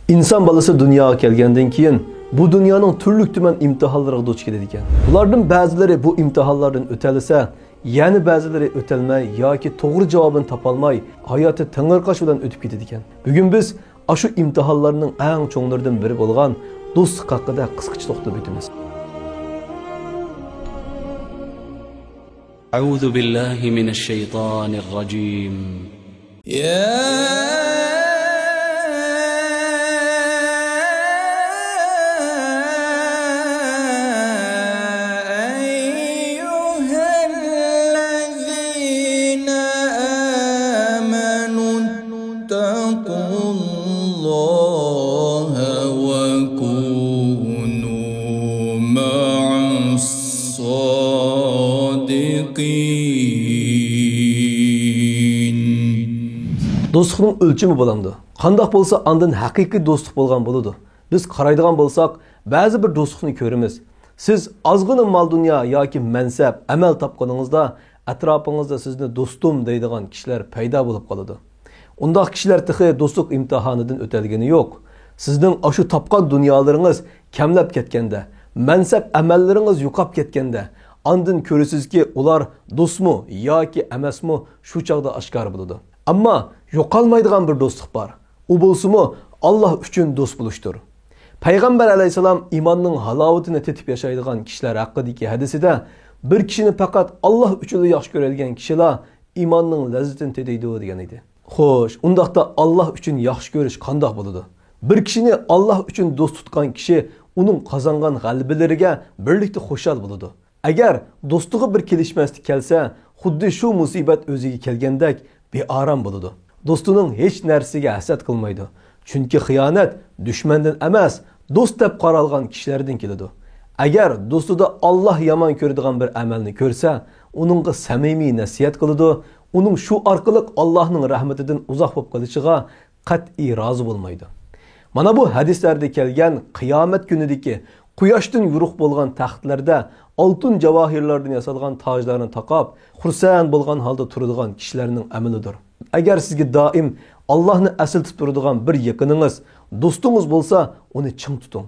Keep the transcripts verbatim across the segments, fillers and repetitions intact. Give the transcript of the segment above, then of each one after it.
ئىنسان بالىسى دۇنياغا كەلگەندىن كېيىن، بۇ دۇنيانىڭ تۈرلۈك-تۈمەن ئىمتىھانلىرىغا دۇچ كېلىدىكەن. بۇلاردىن بەزىلىرى بۇ ئىمتىھانلاردىن ئۆتەلىسە، يەنە بەزىلىرى ئۆتەلمەي ياكى توغرا جاۋابىنى تاپالماي، ھاياتى تېڭىرقاش بىلەن ئۆتۈپ كېتىدىكەن. بۈگۈن بىز ئاشۇ ئىمتىھانلارنىڭ ئەڭ چوڭلىرىدىن بىرى بولغان دوستلۇق ھەققىدە قىسقىچە توختىلىپ ئۆتىمىز. أعوذ بالله من الشيطان الرجيم. يا أيها الذين آمنوا اتقوا الله وكونوا مع الصادقين. دوستلۇقنىڭ ئۆلچىمى بولامدۇ؟ قانداق بولسا ئاندىن ھەقىقىي دوستلۇق بولغان بولىدۇ؟ بىز قارايدىغان بولساق، بەزى بىر دوستلۇقنى كۆرىمىز. سىز ئازغىنە مال-دۇنيا ياكى مەنسەپ، ئەمەل تاپقىنىڭىزدا، ئەتراپىڭىزدا سىزنى دوستۇم دەيدىغان كىشىلەر پەيدا بولۇپ قالىدۇ. ئۇنداق كىشىلەر تېخى دوستلۇق ئىمتىھانىدىن ئۆتەلگىنى يوق. سىزنىڭ ئاشۇ تاپقان دۇنيالىرىڭىز كەملەپ كەتكەندە، مەنسەپ ئەمەللىرىڭىز يوقاپ كەتكەندە، ئاندىن كۆرىسىزكى، ئۇلار دوستمۇ ياكى ئەمەسمۇ شۇ چاغدا ئاشكارا بولىدۇ. ئەمما يوقالمايدىغان بىر دوستلۇق بار. ئۇ بولسىمۇ ئاللاھ ئۈچۈن دوست بولۇشتۇر. پەيغەمبەر ئەلەيھىسسالام ئىماننىڭ ھالاۋىتىنى تېتىپ ياشايدىغان كىشىلەر ھەققىدىكى ھەدىسىدە، بىر كىشىنى پەقەت ئاللاھ ئۈچۈنلا ياخشى كۆرەلىگەن كىشىلا ئىماننىڭ لەززىتىنى تېتىيدۇ دېگەن ئىدى. خوش، ئۇنداقتا ئاللاھ ئۈچۈن ياخشى كۆرۈش قانداق بولىدۇ؟ بىر كىشىنى ئاللاھ ئۈچۈن دوست تۇتقان كىشى ئۇنىڭ قازانغان غەلىبىلىرىگە بىرلىكتە خۇشال بولىدۇ. ئەگەر دوستىغا بىر كېلىشمەسلىك كەلسە، خۇددى شۇ مۇسىبەت ئۆزىگە كەلگەندەك بىئارام بولىدۇ. دوستىنىڭ ھېچ نەرسىگە ھەسەت قىلمايدۇ. چۈنكى خىيانەت دۈشمەندىن ئەمەس، دوست دەپ قارالغان كىشىلەردىن كېلىدۇ. ئەگەر دوستىدا ئاللاھ يامان كۆرىدىغان بىر ئەمەلنى كۆرسە، ئۇنىڭغا سەمىمىي نەسىھەت قىلىدۇ، ئۇنىڭ شۇ ئارقىلىق ئاللاھنىڭ رەھمىتىدىن ئۇزاق بولۇپ قېلىشىغا قەتئىي رازى بولمايدۇ. مانا بۇ ھەدىسلەردە كەلگەن قىيامەت كۈنىدىكى قۇياشتىن يورۇق بولغان تەختلەردە ئالتۇن جاۋاھىرلاردىن ياسالغان تاجلارنى تاقاپ، خۇرسەن بولغان ھالدا تۇرىدىغان كىشىلەرنىڭ ئەمىلىدۇر. ئەگەر سىزگە دائىم ئاللاھنى ئەسلىتىپ تۇرىدىغان بىر يېقىنىڭىز، دوستىڭىز بولسا، ئۇنى چىڭ تۇتۇڭ.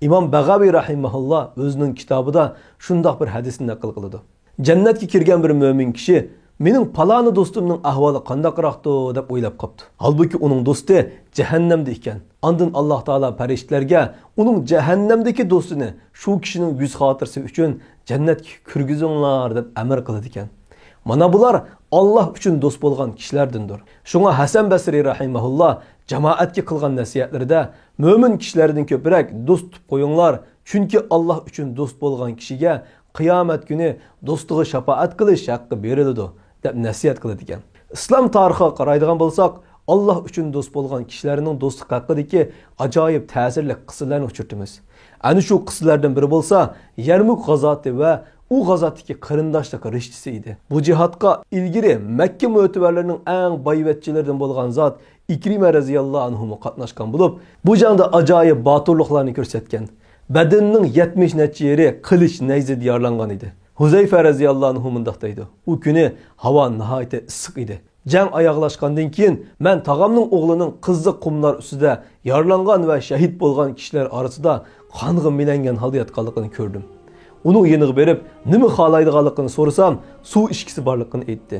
ئىمام بەغاۋى رەھىمەھۇللا ئۆزىنىڭ كىتابىدا شۇنداق بىر ھەدىسنى نەقىل قىلىدۇ. جەننەتكە كىرگەن بىر مۆمىن كىشى، مېنىڭ پالانى دوستۇمنىڭ ئەھۋالى قانداقراقتۇ دەپ ئويلاپ قاپتۇ. ھالبۇكى، ئۇنىڭ دوستى جەھەننەمدە ئىكەن. ئاندىن ئاللاھ تائالا پەرىشتىلەرگە ئۇنىڭ جەھەننەمدىكى دوستىنى شۇ كىشىنىڭ يۈز خاتىرىسى ئۈچۈن جەننەتكە كىرگۈزۈڭلار دەپ ئەمر قىلىدىكەن. مانا بۇلار ئاللاھ ئۈچۈن دوست بولغان كىشىلەردىندۇر. شۇڭا ھەسەن بەسرى رەھىمەھۇللا جامائەتكە قىلغان نەسىھەتلىرىدە، مۆمىن كىشىلەردىن كۆپرەك دوست تۇتۇپ قويۇڭلار، چۈنكى ئاللاھ ئۈچۈن دوست بولغان كىشىگە قىيامەت كۈنى دوستىغا شاپائەت قىلىش ھەققى بېرىلىدۇ، دەپ نەسىھەت قىلىدىكەن. ئىسلام تارىخىغا قارايدىغان بولساق، ئاللاھ ئۈچۈن دوست بولغان كىشىلەرنىڭ دوستلۇق ھەققىدىكى ئاجايىپ تەسىرلىك قىسسىلەرنى ئۇچرىتىمىز. ئەنە شۇ قىسسىلەردىن بىرى بولسا، يەرمۇك غازاتى ۋە ئۇ غازاتتىكى قېرىنداشلىق رىشتىسى ئىدى. بۇ جىھادقا ئىلگىرى مەككە مۆتىۋەرلىرىنىڭ ئەڭ بايۋەچچىلىرىدىن بولغان زات ئىكرىمە رەزىياللاھۇ ئەنھۇمۇ قاتناشقان بولۇپ، بۇ جەڭدە ئاجايىپ باتۇرلۇقلارنى كۆرسەتكەن. بەدىنىنىڭ يەتمىش نەچچە يېرى قىلىچ نەيزىدە يارىلانغان ئىدى. ھۇزەيفە رەزىياللاھۇ ئەنھۇ مۇنداق دەيدۇ: ئۇ كۈنى ھاۋا ناھايىتى ئىسسىق ئىدى. جەڭ ئاياغلاشقاندىن كېيىن، مەن تاغامنىڭ ئوغلىنىڭ قىزىق قۇملار ئۈستىدە يارىلانغان ۋە شەھىت بولغان كىشىلەر ئارىسىدا قانغا مىلەنگەن ھالدا ياتقانلىقىنى كۆردۈم. ئۇنىڭ يېنىغا بېرىپ، نېمە خالايدىغانلىقىنى سورىسام، سۇ ئىچكۈسى بارلىقىنى ئېيتتى.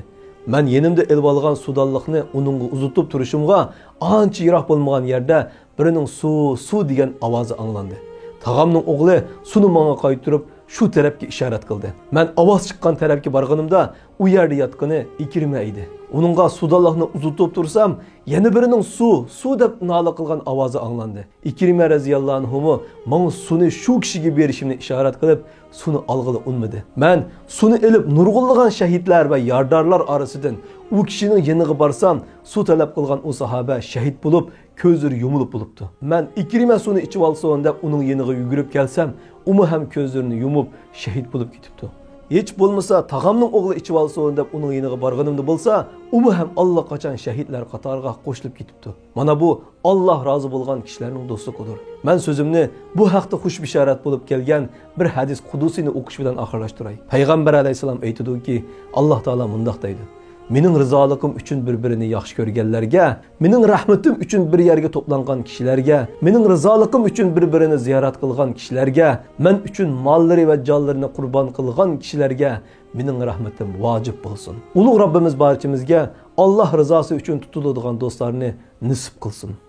مەن يېنىمدا ئېلىۋالغان سۇدانلىقنى ئۇنىڭغا ئۇزىتىپ تۇرۇشۇمغا، ئانچە يىراق بولمىغان يەردە بىرىنىڭ «سۇ، سۇ» دېگەن ئاۋازى ئاڭلاندى. تاغامنىڭ ئوغلى سۇنى ماڭا قايتۇرۇپ، شۇ تەرەپكە ئىشارەت قىلدى. مەن ئاۋاز چىققان تەرەپكە بارغىنىمدا، ئۇ يەردە ياتقىنى ئىكرىمە ئىدى. ئۇنىڭغا سۇدانلىقنى ئۇزىتىپ تۇرسام، يەنە بىرىنىڭ «سۇ، سۇ» دەپ نالە قىلغان ئاۋازى ئاڭلاندى. ئىكرىمە رەزىياللاھۇ ئەنھۇمۇ ماڭا سۇنى شۇ كىشىگە بېرىشىمنى ئىشارەت قىلىپ، سۇنى ئالغىلى ئۇنىمىدى. مەن سۇنى ئېلىپ، نۇرغۇنلىغان شەھىدلەر ۋە يارىدارلار ئارىسىدىن ئۇ كىشىنىڭ يېنىغا بارسام، سۇ تەلەپ قىلغان ئۇ ساھابە شەھىت بولۇپ، كۆزلىرى يۇمۇلۇپ بولۇپتۇ. مەن «ئىكرىمە سۇنى ئىچىۋالسۇن» دەپ ئۇنىڭ يېنىغا يۈگۈرۈپ كەلسەم، ئۇمۇ ھەم كۆزلىرىنى يۇمۇپ، شەھىت بولۇپ كېتىپتۇ. ھېچ بولمىسا تاغامنىڭ ئوغلى ئىچىۋالسۇن دەپ ئۇنىڭ يېنىغا بارغىنىمدا بولسا، ئۇمۇ ھەم ئاللىقاچان شەھىدلەر قاتارىغا قوشۇلۇپ كېتىپتۇ. مانا بۇ ئاللاھ رازى بولغان كىشىلەرنىڭ دوستلۇقىدۇر. مەن سۆزۈمنى بۇ ھەقتە خۇش بېشارەت بولۇپ كەلگەن بىر ھەدىس قۇدۇسىينى ئوقۇش بىلەن ئاخىرلاشتۇراي. پەيغەمبەر ئەلەيھىسسالام ئېيتىدۇكى، ئاللاھ تائالا مۇنداق دەيدۇ: مېنىڭ رىزالىقىم ئۈچۈن بىر-بىرىنى ياخشى كۆرگەنلەرگە، مېنىڭ رەھمىتىم ئۈچۈن بىر يەرگە توپلانغان كىشىلەرگە، مېنىڭ رىزالىقىم ئۈچۈن بىر-بىرىنى زىيارەت قىلغان كىشىلەرگە، مەن ئۈچۈن ماللىرى ۋە جانلىرىنى قۇربان قىلغان كىشىلەرگە مېنىڭ رەھمىتىم ۋاجىپ بولسۇن. ئۇلۇغ رەببىمىز بارچىمىزگە ئاللاھ رىزاسى ئۈچۈن تۇتۇلىدىغان دوستلارنى نېسىپ قىلسۇن.